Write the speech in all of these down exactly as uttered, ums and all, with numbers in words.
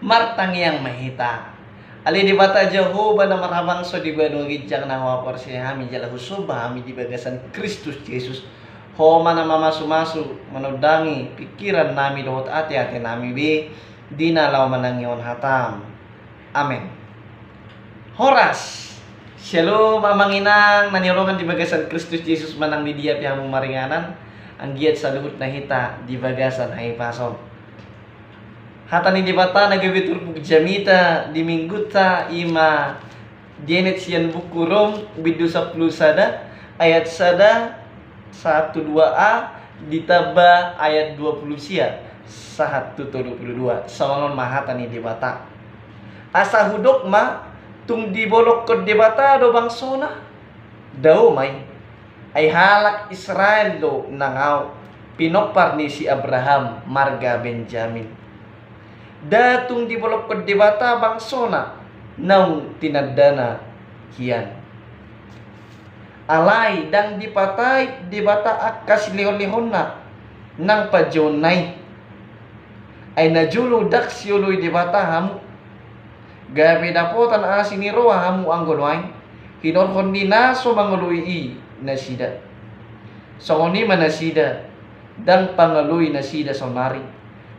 Martangiang ma hita. Ale Debata Jahowa na marhabangsa di banua ginjang, na huaporseai hami jala husomba hami di bagasan Kristus Jesus. Ho ma na mamasumasu, manondangi pingkiran nami dohot ateate nami be, di na laho manangihon hataM. Amen. Horas. Syalom amang inang na hinaholongan di bagasan Kristus Jesus, manang di dia pe hamu maringanan, anggiat saluhutna hita di bagasan hahipason. Hata ni Debata na gabe turpuk jamita di minggunta i ma dienet sian buku Rom, bindu sampulu sada, ayat sada sahat tu dua a, ditamba ayat dua pulu sia sahat tu tolu pulu dua. Songon on ma hata ni Debata. Asa hudok ma, tung dibolongkon Debata do bangsoNa? Dao ma i. Ai halak Israel do nang ahu, pinompar ni si Abraham, marga Benjamin. Nda tung dibolongkon Debata bangsoNa, naung tinandaNa hian. Alai ndang dipatait Debata angka silehonlehonNa nang panjouonNa i. Ai najolo ndang sioloi Debata hamu, gabe dapotan asi ni roha hamu anggo nuaeng, hinorhon ni na so mangoloi i nasida. Songon i ma nasida, ndang pangoloi nasida saonari,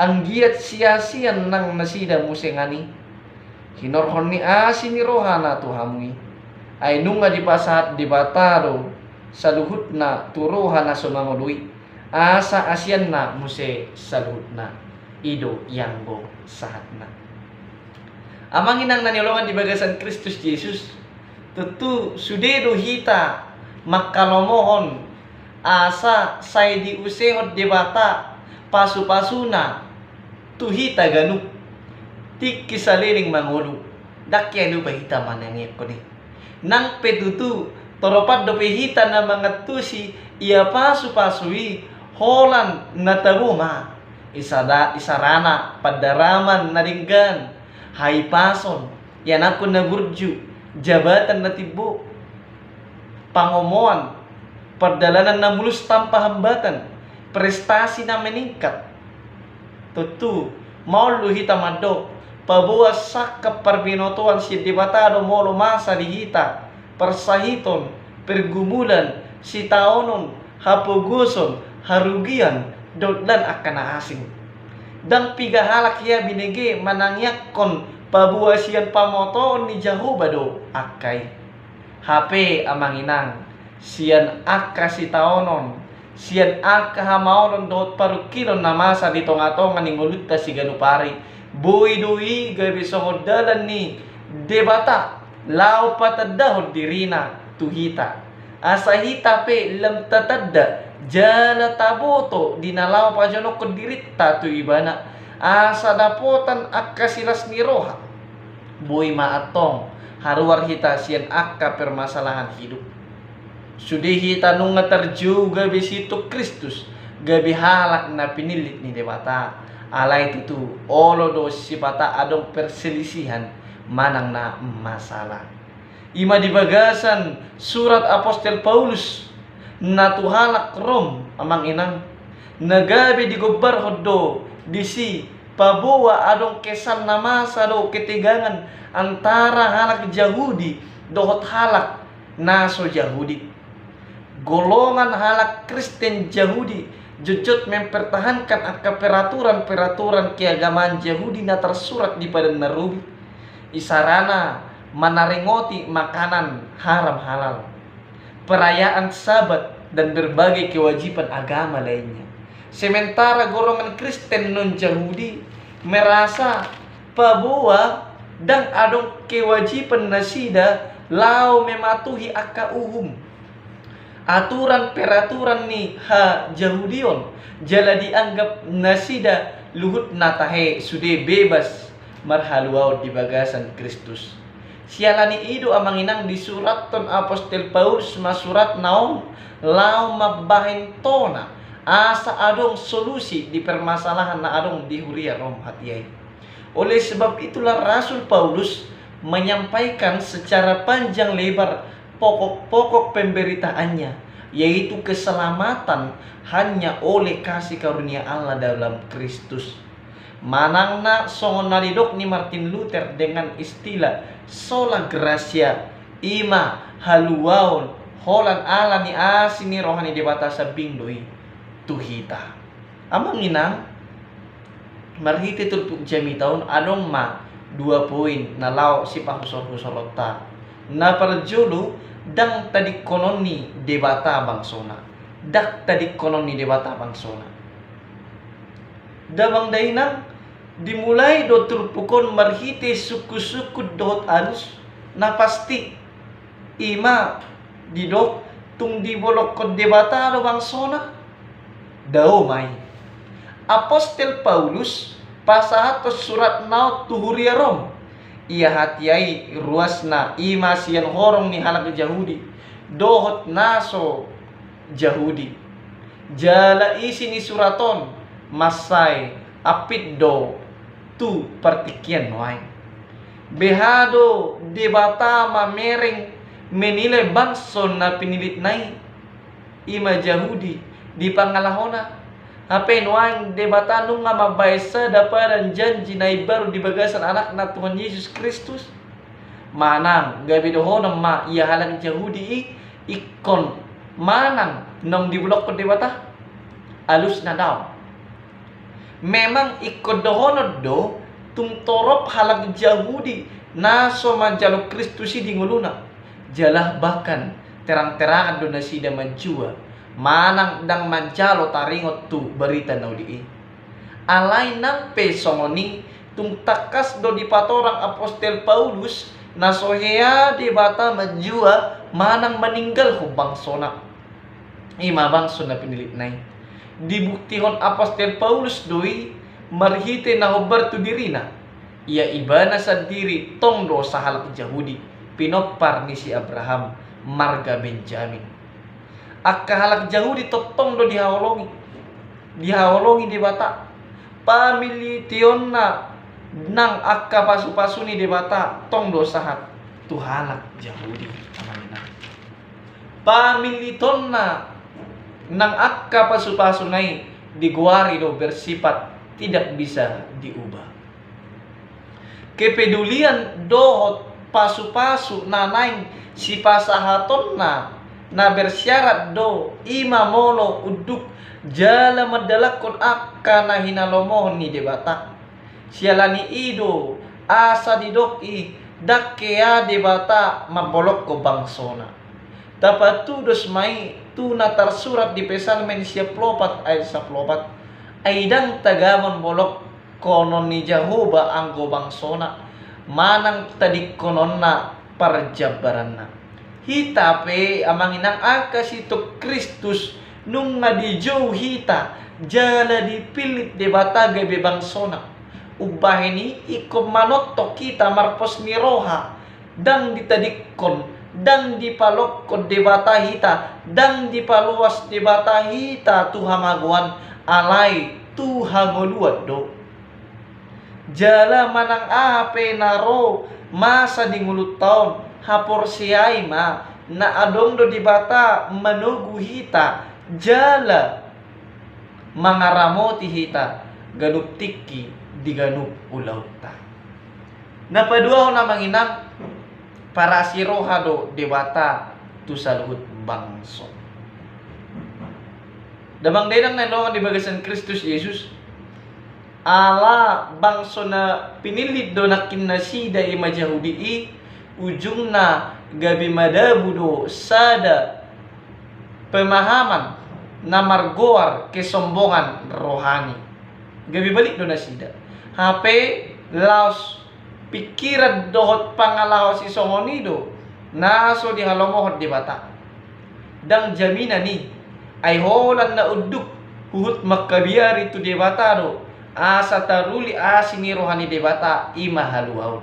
anggiat siasian nang nasida muse ngan i, hinorhon ni asi ni rohaNa tu hamu i. Ai nunga dipasahat Debata do saluhutna tu roha na so mangoloi, asa asianNa muse saluhutna. I do ianggo sahatna. Amang inang na hinaholongan di bagasan Kristus Jesus, tontu sude do hita manghalomohon asa sai diusehon Debata pasupasuNa tu hita ganup tingki saleleng mangolu. Ndang hea lupa hita manangihon i. Nang pe tutu, torop an dope hita na mangantusi ia pasupasu i, holan na tabo ma. Isada-, isarana pandaraman na denggan, hahipason, ianakhon na burju, jabatan na timbo, pangomoan, pardalanan na mulus tanpa hambatan, prestasi na meningkat. Tontu, maol do hita mandok, paboa sangkap parbinotoan sian Debata do molo masa di hita, parsahiton, pergumulan, sitaonon, hapogoson, harugian, dohot lan angka na asing. Ndang piga halak hea binege manangiangkon paboa sian pamotoon ni Jahowa do angka i. Hape amang inang, sian angka sitaonon, sian angka hamaolon dohot parungkilon na masa di tongatonga ni ngolunta siganup ari, boi do i gabe songon dalan ni Debata laho patandahon diriNa tu hita, asa hita pe lam tatanda jala taboto di na laho pajonokhon dirinta tu Ibana, asa dapotan angka silas ni roha. Boi ma antong haruar hita sian angka permasalahan hidup. Sude hita nunga tarjou gabe situk Kristus, gabe halak na pinillit ni Debata. Alai tutu, olo do sipata adong perselisihan manang na masalah. I ma di bagasan surat apostel Paulus na tu halak Rom, amang inang, na gabe digombarhon do disi paboa adong kesan na masa dohot ketegangan antara halak Jahudi dohot halak na so Jahudi. Golongan halak Kristen Jahudi jotjot mempertahankan angka peraturan-peraturan keagamaan Jahudi na tarsurat di Padan na Robi. Isarana manaringoti makanan haram halal, perayaan Sabat, dan berbagai kewajiban agama lainnya. Sementara golongan Kristen non-Jahudi merasa paboa ndang adong kewajiban nasida laho mematuhi angka uhum, aturan peraturan ni hajahudion, jala dianggap nasida luhutna tahe sude bebas marhaluaon di bagasan Kristus. Siala ni i do amang inang disurathon apostel Paulus ma suratna on laho mambahen tona asa adong solusi di permasalahan na adong di huria Rom hatiha i. Oleh sebab itulah Rasul Paulus menyampaikan secara panjang lebar pokok-pokok pemberitaannya, yaitu keselamatan hanya oleh kasih karunia Allah dalam Kristus. Manang na songon na didok ni Martin Luther dengan istilah sola gratia, i ma haluaon holan ala ni asi ni roha ni Debata sambing do i tu hita. Amang inang, marhite turpuk jamita on adong ma dua poin na laho sipahusor-husoronta. Na parjolo, ndang tadingkonon ni Debata bangsona. Ndang tadingkonon ni Debata bangsona. Damang dainang, dimulai do turpuk on marhite sungkun-sungkun dohot alus na pasti. I ma didok tung dibolongkon Debata do bangsona? Dao ma i. Apostel Paulus pasahathon suratna on tu huria Rom. Ia hatiha i ruasna i ma sian horong ni halak Jahudi dohot na so Jahudi. Jala isi ni surat on mansai ampit do tu partingkian nuaeng. Beha do Debata mamereng menilai bangso na pinillitna i, i ma Jahudi, di pangalahona? Hape nuaeng Debata nunga mambahen sada padan janji na imbaru di bagasan Anakna Tuhan Jesus Kristus. Manang gabe dohonon ma ia halak Jahudi i ingkon manang naung dibolongkon Debata? Alusna dao. Memang ingkon dohonon do tung torop halak Jahudi na so manjalo Kristus i di ngoluna. Jala bahkan terang-terangan do nasida manjua manang ndang manjalo taringot tu barita na uli i. Alai nang pe songon i, tung tangkas do dipatorang apostel Paulus na so hea Debata manjua manang maninggalhon bangsona, i ma bangso na pinillitna i. Dibuktihon apostel Paulus do i marhite na hombar tu dirina. Ia ibana sandiri tong do sahalak Jahudi, pinompar ni si Abraham, marga Benjamin. Angka halak Jahudi tongtong do dihaholongi, dihaholongi Debata. Pamillitionna nang angka pasupasu ni Debata tong do sahat tu halak Jahudi, amang inang. Pamillitonna nang angka pasupasuna i digoari do bersifat tidak bisa diubah. Kepedulian dohot pasupasu na naeng sipasahatonna na bersyarat do i ma molo unduk jala mandalankon angka na hinalomohon ni Debata. Siala ni i do asa didok i ndang hea Debata mambolongkon bangsona. Tapatudos ma i tu na tarsurat di Psalmen sia pulu opat ayat sampulu opat, ai ndang tagamon bolong konon ni Jahowa anggo bangsona, manang tadingkononna parjambaranna. Hita pe amang inang angka sitonga Kristus nunga dijou hita jala dipillit Debata gabe bangsona. Umbahen i ingkon manongtong hita marpos ni roha, ndang ditadingkon, ndang dipalongkon Debata hita, ndang dipaloas Debata hita tu hamagoan, alai tu hangoluan do. Jala manang aha pe na ro masa di ngolunta on, haporseai ma na adong do Debata manogu hita jala mangaramoti hita ganup tingki di ganup ulaonta. Na paduahon amang inang, parasi roha do Debata tu saluhut bangso. Damang dainang na hinaholongan di bagasan Kristus Jesus, ala bangso na pinillit do nangkin nasida i ma Jahudi i, ujungna gabe madabu do sada pemahaman na margoar kesombongan rohani. Gabe balik do nasida. Hape laos pingkiran dohot pangalaho sisongon i do na so dihalomohon Debata. Ndang jaminan i, ai holan na unduk huhut mangkabiari tu Debata do asa taruli asi ni roha ni Debata i ma haluaon.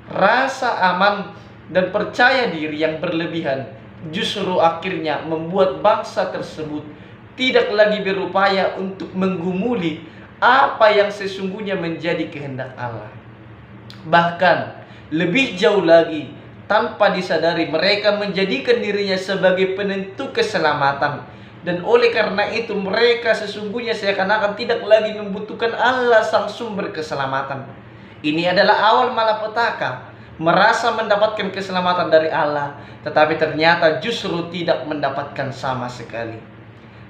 Rasa aman dan percaya diri yang berlebihan justru akhirnya membuat bangsa tersebut tidak lagi berupaya untuk menggumuli apa yang sesungguhnya menjadi kehendak Allah. Bahkan, lebih jauh lagi, tanpa disadari, mereka menjadikan dirinya sebagai penentu keselamatan Dan oleh karena itu, mereka sesungguhnya seakan-akan tidak lagi membutuhkan Allah, Sang Sumber Keselamatan. Ini adalah awal malapetaka, merasa mendapatkan keselamatan dari Allah, tetapi ternyata justru tidak mendapatkan sama sekali.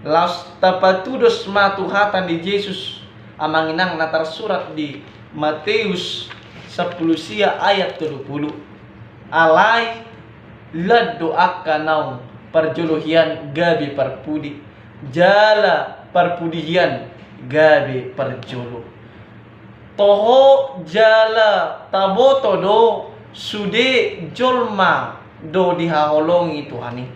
Laos tapatudos ma tu hata ni Jesus, amang inang, na tarsurat di Mateus sampulu sia ayat tolu pulu: Alai lan do angka naung parjolo hian gabe parpudi, jala parpudi hian gabe parjolo. Toho jala taboto do sude jolma do dihaholongi Tuhan i.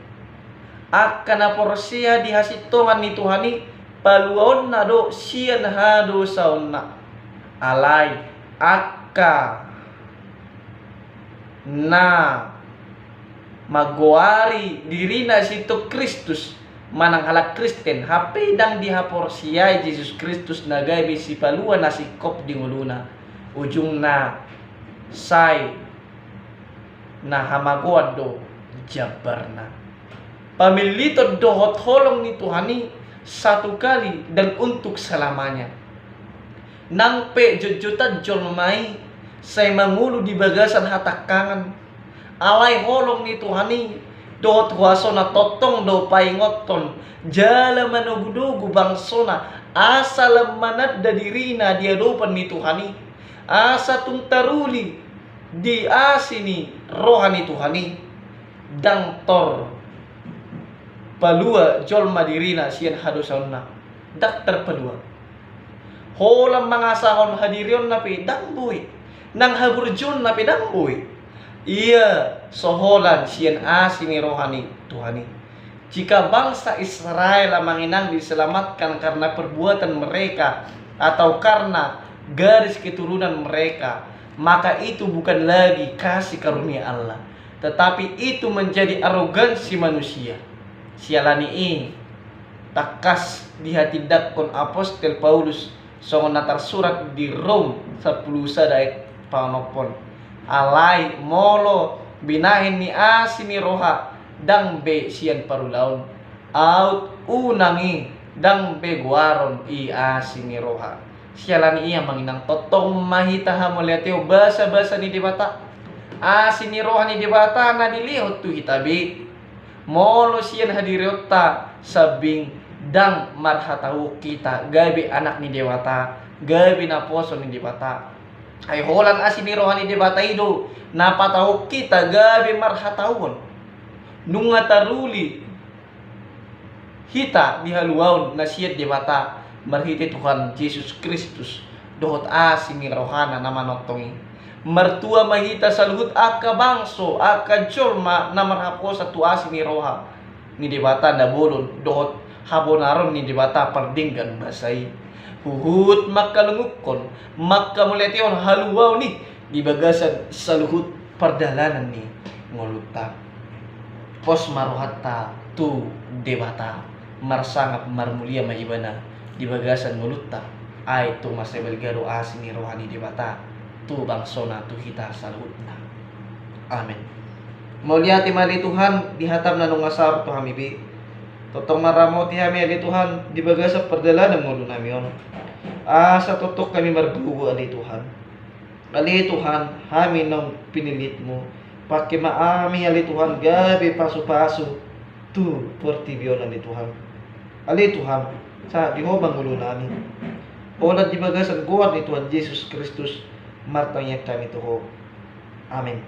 Angka na porsea di hasintongan ni Tuhan i, paluaonna do sian hadosaonna. Alai angka na manggoari dirina sintong Kristus manang halak Kristen, hape ndang dihaporseai Jesus Kristus na gabe sipalua na singkop di ngoluna, ujungna sai na hamagoan do jambarna. Pamilliton dohot holong ni Tuhan i satu kali dan untuk selamanya. Nang pe jotjotan jolma i sai mangolu di bagasan hatangkangan, alai holong ni Tuhan i dohot huasona tongtong do paingothon jala manogunogu bangsona, asa lam mananda dirina di adopan ni Tuhan i, asa tung taruli di asi ni roha ni Tuhan i. Ndang tor palua jolma dirina sian hadosaonna, ndang tarpalua. Holan mangasahon hadirionna pe ndang boi, nang haburjuonna pe ndang boi. Ia so holan sian asi ni roha ni Tuhan i. Jika bangsa Israel, amang inang, diselamatkan karena perbuatan mereka atau karena garis keturunan mereka, maka itu bukan lagi kasih karunia Allah, tetapi itu menjadi arogansi manusia. Siala ni i, tangkas dihatindangkon apostel Paulus songon na tarsurat di Rom sampulu sada ayat paonomhon: Alai molo binahen ni asi ni roha, ndang be sian parulaon, aut unang i ndang be goaron i asi ni roha. Siala ni i, amang inang, tongtong ma hita hamauliatehon basabasa ni Debata. Asi ni roha ni Debata na dilehon tu hita be. Molo sian hadirionta sambing ndang marhatauon hita gabe anak ni Debata, gabe naposo ni Debata, ai holan asi ni roha ni Debata i do na patauhon hita gabe marhatauon. Nunga taruli hita di haluaon na sian Debata marhite Tuhan Jesus Kristus dohot asi ni rohana na manongtong i. Martua ma hita saluhut angka bangso, angka jolma na marhaposan tu asi ni roha ni Debata na bolon dohot habonaron ni Debata pardenggan basa i, huhut mangkalungukkon, mangkamauliatehon haluaon i di bagasan saluhut pardalanan ni ngolunta. Pos ma rohanta tu Debata, marsangap marmulia ma Ibana di bagasan ngolunta. Ai tung mansai balga do asi ni roha ni Debata tu bangsona, tu hita saluhutna. Amen. Mauliate ma ale Tuhan di hatam na nunga saor tu hami be. Tongtong ma ramoti hami ale Tuhan di bagasan pardalanan ngolunami on, asa tongtong hami margogo ale Tuhan. Ale Tuhan, hami naung pinillitmu, pangke ma hami ale Tuhan gabe pasupasu tu portibi on ale Tuhan. Ale Tuhan, sahat di Ho ma ngolunami. Holan di bagasan goar ni Tuhan Jesus Kristus martangiang hami tu Ho. Amen.